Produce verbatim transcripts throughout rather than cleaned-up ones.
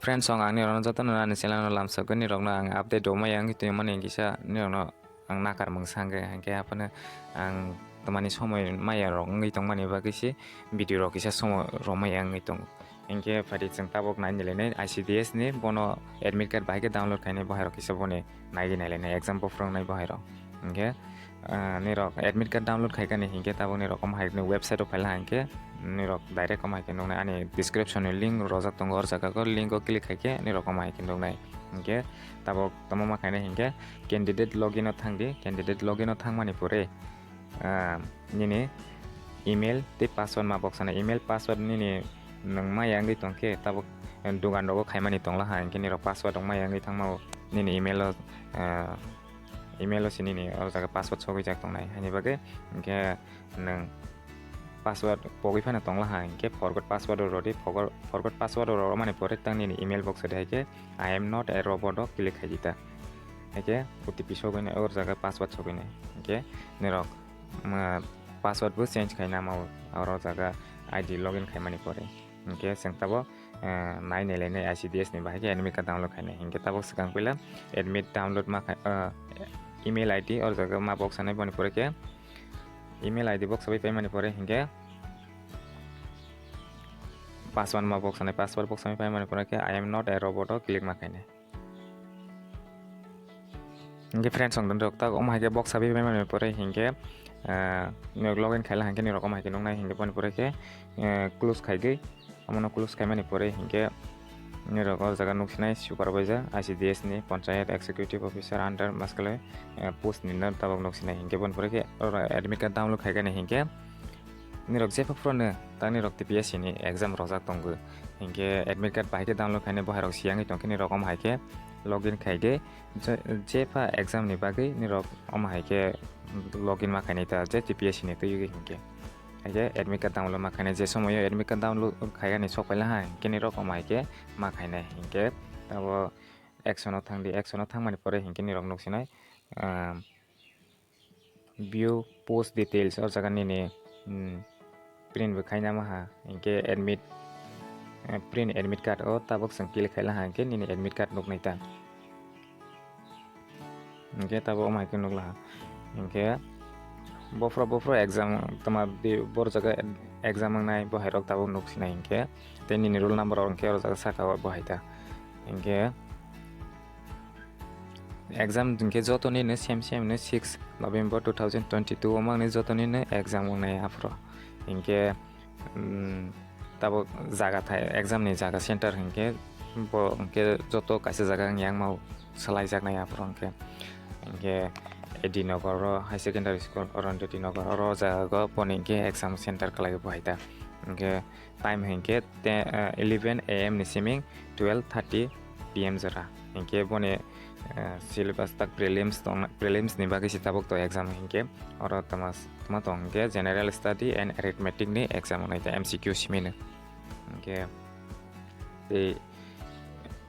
Friends, ang ani rokno jotono ani channel no lamsokgwi ni rokno ang update rwmaya wngwi tongmani kisa ni rokno ang nakar mung sangkhe, hinkhe aphano ang tamani somoi maya rok wngwi tongmani bagwi se video rok kisa somoi rwmaya wngwi tongo. Hinkhe phaidi chwng tabuk nai nailainai I C D S ni, bono admit card bahai khe download khainai, bohai rok kisa boni naigwi nailainai, exam bo phwrwngnai bohai rok. Hinkhe, ah, nirok admit card download khaikani hinkhe tabuk nirok omo hai website o phaila hinkhe nirok direct omo hai khe nuknai, ani description ni link rojak tongo, or jaga o link o click khaikhe nirok omo hai khe nuknai. Hinkhe tabuk tamo ma khainai hinkhe candidate login o thangdi, candidate login o thangmani pore, ah, nini email tei password ma boksanai, email password nini nwng maya wngwi tongkhe tabuk, eh, dugan rogo khaimani tonglaha hinkhe nirok password rok maya wngwi thangmao nini email o, ah, email o se nini o jaga password sogwi jak tongnai, haini bagwi hinkhe nwng password pogwi phano tonglaha hinkhe forgot password o rwdi, forgot, forgot password o rwmani pore tang nini email box o de haikhe "I am not a robot" o click khaidi ta. Haikhe O T P sogwinai, o jaga password sogwinai. Hinkhe nirok, mm, password bo change khaina mao, oro jaga I D login khaimani pore. Hinkhe chwng tabuk, eh, nai nailainai I C D S ni bahai khe admit card download khainai. Hinkhe tabuk swkang puila admit download ma khai, eh, email I D o jaga ma boksanai, boni pore khe email I D boksawi paimani pore hinkhe password ma boksanai, password boksawi paimani pore khe "I am not a robot" o click ma khainai. Hinkhe friends, ang rok tak omo hai khe boksawi paimani pore hinkhe, ah, nirok login khaila hinkhe nirok omo hai khe nuknai, hinkhe boni pore khe, eh, close khaigwi, omono close khaimani pore hinkhe nirok o jaga nuksinai supervisor I C D S ni, panchayat executive officer under maskale, eh, post ni no tabuk nuksinai, hinkhe boni pore khe oro admit card download khaikani hinkhe nirok jepha phurano ta nirok T P S C ni exam rojak tongo, hinkhe admit card bahai khe download khainai, bohai rok siyangwi tongkhe nirok omo hai khe login khaigwi je, jepha exam ni bagwi nirok omo hai khe login ma khainai ta je T P S C ni twiwi hinkhe. Haikhe admit card download ma khainai, je somoio admit card download khaigani sok paila ha hinkhe nirok omo hai khe ma khainai hinkhe abo action o thangdi, action o thangmani pore hinkhe nirok nuksinai, ah, view post details, o jaga nini, mm, print bo khaina maha, hinkhe admit, eh, print admit card o tabuk chwng click khaila ha, hinkhe nini admit card nuknai ta. Hinkhe tabuk omo hai khe nukla ha. Hinkhe bophro bophro exam tama di bor jaga exam wngnai, bohai rok tabuk nuksinai hinkhe, tei nini roll number rok hinkhe oro jaga saka o bohai ta. Hinkhe exam hinkhe joto nini same same ni six November two thousand twenty-two o mangni joto nini exam wngnai aphro. Hinkhe, mm, tabuk jaga thai, exam ni jaga center hinkhe bo hinkhe joto kaisa jaga wngya wngma swlaijaknai aphro hinkhe. Hinkhe A D Nagar o high secondary school, Arundhati Nagar oro jaga o boni hinkhe exam center kwlai bo hai ta. Hinkhe time hinkhe te, eh, eleven A M ni siming twelve thirty P M jora. Hinkhe boni, eh, syllabus tak prelims tong, prelims ni bagwi se tabuk to exam hinkhe oro tama, tama tong hinkhe general study and arithmetic ni exam wngnai ta, M C Q simi no. Hinkhe tei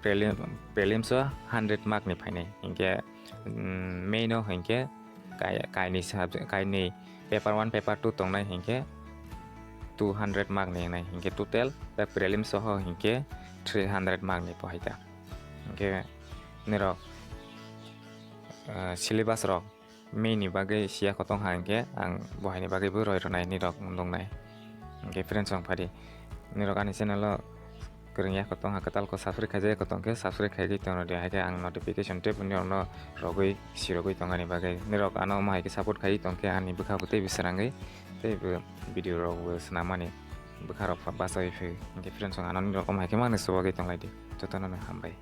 prelim, prelims o hundred mark ni phainai hinkhe, mm, main o hinkhe kai-, kainwi subject, kainwi paper one, paper two tongnai hinkhe two hundred mark ni wngnai hinkhe total, tei prelims soho hinkhe three hundred mark ni pohai ta. Hinkhe nirok, ah, syllabus rok main ni bagwi siya kho tong ha hinkhe ang bo hai ni bagwi bo roi rwnai nirok nuknai. Hinkhe friends, ang phari nirok ani channel o kwrwng ya kho tong ha, kwtal kho subscribe khaijak kho tong khe subscribe khaigwi tong rwdi, hai khe ang notification tei buini rokno rogwi sirogwi tong ani bagwi. Nirok ano omo hai khe support khaiwi tong khe ani bwkha bo tei bwswrangwi tei bo video rok bo swnam mani bwkha rok bachawi phai. Hinkhe friends, ang ano nirok omo hai khe mangni chuba gwi tong lai di. Jotono no hambai.